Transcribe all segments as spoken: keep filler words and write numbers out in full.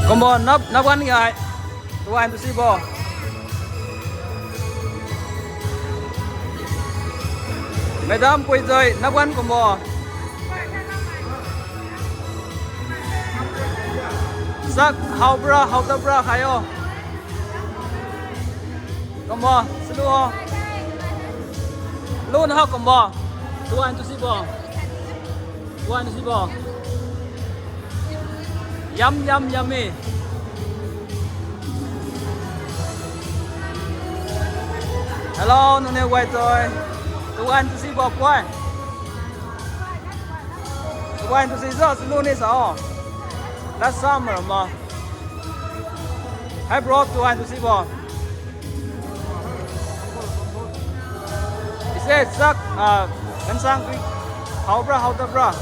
Kumbo nap, nap gan gai. Tuan tu si bo. Madam Puizoi, nap gan kumbo. Sak, how bra, how ta bra, khayo. Kumbo, selu ho. Lun ho kumbo. Tuan tu si bo. Tuan tu si bo. Yum, yum, yummy. Hello, nune wai toi. Tuan tu si bo, puai. Tuan tu si zo, selu ni sa o. Last summer ma. Hey bro, tuan tu si bo. Ise sak, ah, gansang kui. How bra, how ta bra.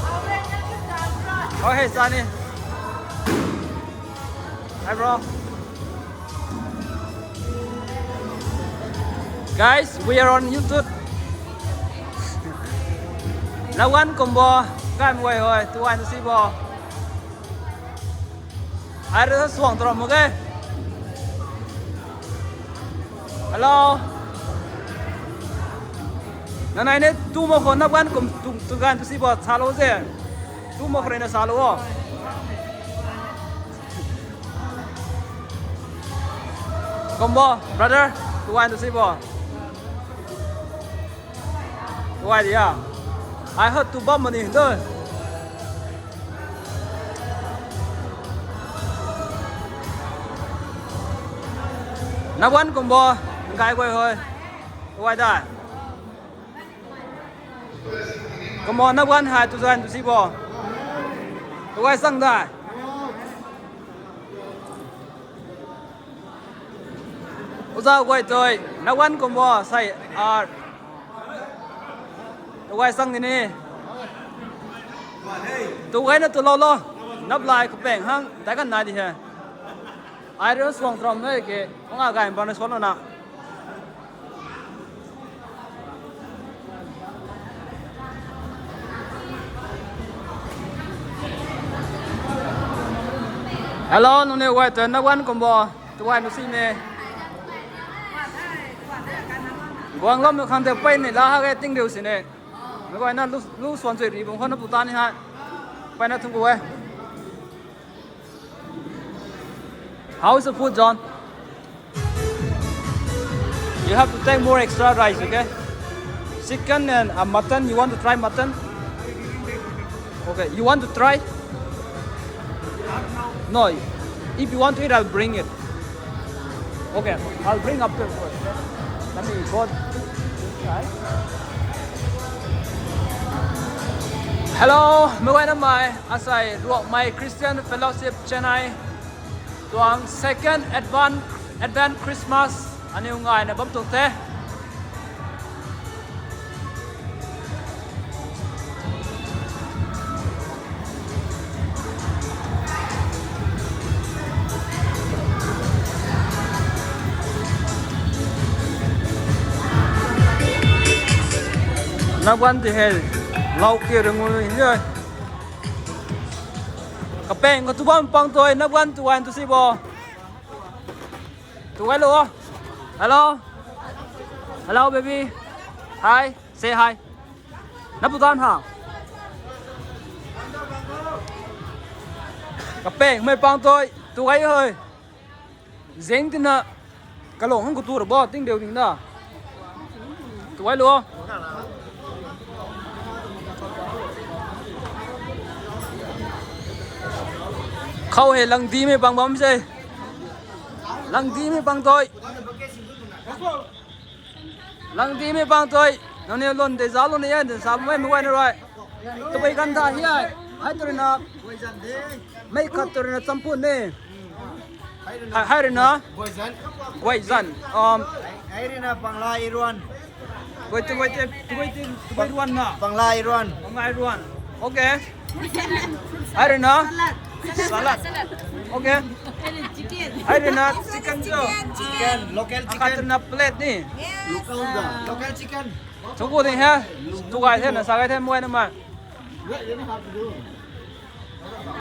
Oh, hey, sani. Hi, bro. Guys, we are on YouTube. Nap gan kumbo, kai mui hoi, tuan tu si bo. Ai rui suang tram mak ge. Hello. Nanai ne tu mak khou nap gan kum tu, tuan tu si bo, salou ze. Tu mak khou rui na salou o. Kumbo, brother, tuan tu si bo. Tuan dia. Ai hot tu bam mani do. Nap gan kumbo, ngai guay hoi. Tuan da. Kumbo nap gan hei tuan tu si bo. Tuan sang da. Uza guay toi, nap gan kumbo, sai, ar. Tuan sang ni ni. Tuan na tu lou lou. Nap lai kapeng hang, dai kan nai di he. Ai rui suang tram e ke, kung a gai bam na suan lou na. Hello, nune wai tw na wan kumbo, tuan nu si ne. Guang lom nu khang te pei ni la ha ge ting riu si ne. Mei guay na lu, lu suan chui ri bung khou na pu ta ni ha. Pei na thung ku e. How is the food, John? You have to take more extra rice, okay? Chicken and uh, mutton. You want to try mutton? Okay, you want to try? No, if you want to eat, I'll bring it. Okay, I'll bring up the food. Let me go. Right. Hello, mei guay na mei, asai Ruakmei Christian Fellowship Chennai tuang second advance, advance Christmas aniu ngai na bam tuang the. Na guan ti hei, lau ke ringu ni. Kapeng ka tu bam pang toi, na guan tuan tu si bo. Tuan lo. Hello. Hello, baby. Hi. Say hi. Na pu tan ha. Kapeng mei pang toi. Tuan hoi. Zeng tina. Kalong hang ku tu ra bo, ting deu ding na. Tuan lo. Khou hei langdi mei pang bam se. Langdi mei pang toi. Langdi mei pang toi. Nang ni lon de za lon ni yan de sa mei mei guay na rui. Tabui kan tha hi ai. Hai tu rui na. Mei khat tu rui na champun ni. Hai, hai rui na. Guayzan. Guayzan. Um. Hai rui na pangla iruan. Guay tu guay te, tu guay te, tu guay ruan na. Pangla iruan. Pangla iruan. Okay. Hai rui na. Salad. Okay. Hai rui na chicken cho. Chicken, local chicken. Akhat rui na plate ni. Local da. Local chicken. Thung ku ding he. Tu guay the na, sa guay the, mei guay na mei.